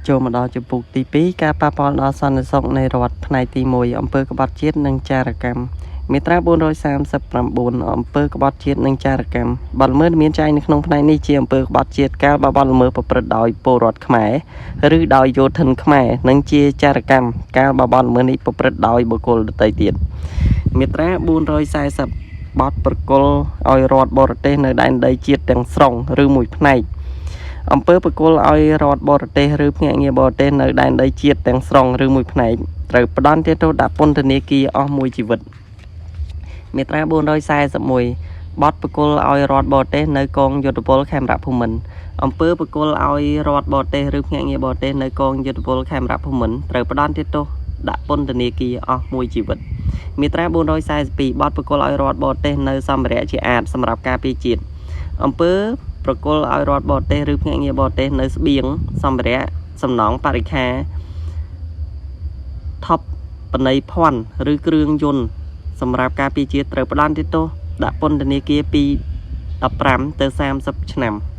ចូលមកដល់ជំពូកទី2ការប៉ះពាល់ដល់សន្តិសុខនៃរដ្ឋផ្នែកទី1អំពើក្បត់ជាតិនិងចារកម្មមាត្រា439អំពើក្បត់ជាតិនិងចារកម្មបទល្មើសដែលមានចែងនៅក្នុងផ្នែកនេះជាអំពើក្បត់ជាតិកាលបើបទល្មើសប្រព្រឹត្តដោយពលរដ្ឋខ្មែរឬដោយយោធិនខ្មែរនិងជាចារកម្មកាលបើបទល្មើសនេះប្រព្រឹត្តដោយបុគ្គលដទៃទៀតមាត្រា440បទប្រគល់ឲ្យរដ្ឋបរទេសនៅដែនដីជាតិទាំងស្រុងឬមួយផ្នែក អំពើប្រគល់ឲ្យរដ្ឋបរទេសឬភ្នាក់ងារបរទេសនៅដែនដីជាតិទាំងស្រុងឬមួយផ្នែកត្រូវផ្ដន្ទាទោសដាក់ពន្ធនាគារអស់មួយជីវិតមាត្រា441បទប្រគល់ឲ្យរដ្ឋបរទេសនៅកងយោធពលខេមរៈភូមិន្ទអំពើប្រគល់ឲ្យរដ្ឋបរទេសឬភ្នាក់ងារបរទេសនៅកងយោធពលខេមរៈភូមិន្ទត្រូវផ្ដន្ទាទោសដាក់ពន្ធនាគារអស់មួយជីវិតមាត្រា442បទប្រគល់ឲ្យរដ្ឋបរទេសនៅសម្ភារៈជាអាតសម្រាប់ការពារជាតិអំពើប្រគល់ឲ្យរដ្ឋបរទេសឬភ្នាក់ងារបរទេសនៅស្បៀងសម្ភារៈសំណង់បរិក្ខារថប់បណីភ័ណ្ឌឬគ្រឿងយន្តសម្រាប់ការពារជាតិត្រូវផ្ដន្ទាទោសដាក់ពន្ធនាគារពី15ទៅ30ឆ្នាំ។